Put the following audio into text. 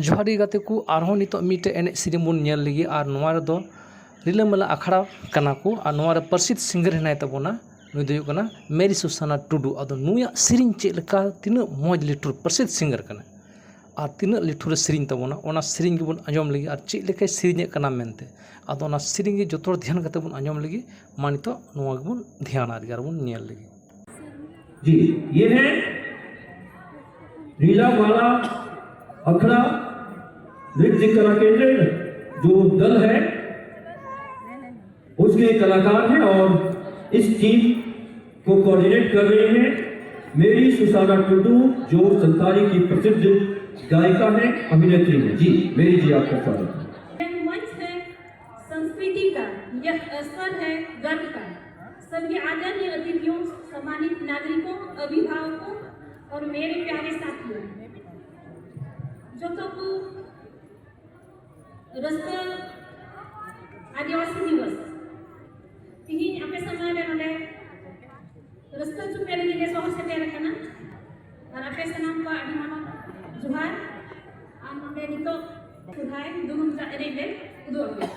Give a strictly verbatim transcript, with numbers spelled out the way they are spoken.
ᱡᱚᱦᱟᱨ ᱜᱮ ᱜᱟᱛᱮ ᱠᱚ, ᱟᱨᱦᱚᱸ ᱱᱤᱛᱚᱜ ᱢᱤᱫᱴᱮᱡ ᱮᱱᱮᱡ ᱥᱮᱨᱮᱧ ᱵᱚᱱ ᱧᱮᱞ ᱞᱮᱜᱮ᱾ ᱟᱨ ᱱᱚᱣᱟ ᱨᱮᱫᱚ ᱨᱤᱞᱟᱹᱢᱟᱞᱟ ᱟᱠᱷᱲᱟ ᱠᱟᱱᱟ ᱠᱚ, ᱟᱨ ᱱᱚᱣᱟ ᱨᱮ ᱯᱨᱚᱥᱤᱫᱷ ᱥᱤᱝᱜᱟᱨ ᱦᱮᱱᱟᱭ ᱛᱟᱵᱚᱱᱟ, ᱱᱩᱭ ᱫᱚ ᱦᱩᱭᱩᱜ ᱠᱟᱱᱟ ᱢᱮᱨᱤ ᱥᱩᱥᱟᱱᱟ ᱴᱩᱰᱩ᱾ ᱟᱫᱚ ᱱᱩᱭᱟᱜ ᱥᱮᱨᱮᱧ ᱪᱮᱫ ᱞᱮᱠᱟ, ᱛᱤᱱᱟᱹᱜ ᱢᱚᱡᱽ ᱞᱤᱴᱷᱩᱨ ᱯᱨᱚᱥᱤᱫᱷ ᱥᱤᱝᱜᱟᱨ ᱠᱟᱱᱟᱭ ᱟᱨ ᱛᱤᱱᱟᱹᱜ ᱞᱤᱴᱷᱩᱨ ᱮ ᱥᱮᱨᱮᱧ ᱛᱟᱵᱚᱱᱟ, ᱚᱱᱟ ᱥᱮᱨᱮᱧ ᱜᱮᱵᱚᱱ ᱟᱸᱡᱚᱢ ᱞᱮᱜᱮ ᱟᱨ ᱪᱮᱫ ᱞᱮᱠᱟᱭ ᱥᱮᱨᱮᱧᱮᱫ ᱠᱟᱱᱟ ᱢᱮᱱᱛᱮ᱾ ᱟᱫᱚ ᱚᱱᱟ ᱥᱮᱨᱮᱧ ᱜᱮ ᱡᱚᱛᱚ ᱦᱚᱲ ᱫᱷᱮᱭᱟᱱ ᱠᱟᱛᱮ ᱵᱚᱱ ᱟᱸᱡᱚᱢ ᱞᱮᱜᱮ᱾ ᱢᱟ ᱱᱤᱛᱚᱜ ᱱᱚᱣᱟ ᱜᱮᱵᱚᱱ ᱫᱷᱮᱭᱟᱱᱟ ᱟᱨ ᱵᱚᱱ ᱧᱮᱞ ᱞᱮᱜᱮ᱾ जी, ये है रीला माला अखड़ा नृत्य कला केंद्र, जो दल है, उसके कलाकार हैं और इस टीम को कोऑर्डिनेट कर रहे हैं मेरी सुसाना टुडू, जो संताली की प्रसिद्ध गायिका है, अभिनेत्री है। जी, मेरी जी, आपका स्वागत है। यह मंच है संस्कृति का, यह अवसर है गर्व का। सभी आदरणीय अतिथियों, सम्मानित नागरिकों, अभिभावकों और मेरे प्यारे साथियों, ᱡᱚᱛᱚ ᱠᱚ ᱨᱟᱹᱥᱠᱟᱹ ᱟᱹᱫᱤᱵᱟᱹᱥᱤ ᱫᱤᱵᱚᱥ᱾ ᱛᱤᱦᱤᱧ ᱟᱯᱮ ᱥᱟᱢᱟᱝ ᱨᱮ ᱱᱚᱰᱮ ᱨᱟᱹᱥᱠᱟᱹ ᱦᱚᱪᱚ ᱯᱮ ᱞᱟᱹᱜᱤᱫ ᱞᱮ ᱥᱚᱦᱚᱨ ᱥᱮᱴᱮᱨ ᱟᱠᱟᱱᱟ᱾ ᱟᱨ ᱟᱯᱮ ᱥᱟᱱᱟᱢ ᱠᱚᱣᱟᱜ ᱟᱹᱰᱤ ᱢᱟᱨᱟᱝ ᱡᱚᱦᱟᱨ᱾ ᱟᱨ ᱱᱚᱰᱮ ᱱᱤᱛᱚᱜ ᱥᱚᱨᱦᱟᱭ ᱫᱩᱨᱩᱢ ᱫᱟᱜ ᱮᱱᱮᱡ ᱞᱮ ᱩᱫᱩᱜ ᱟᱯᱮᱭᱟ᱾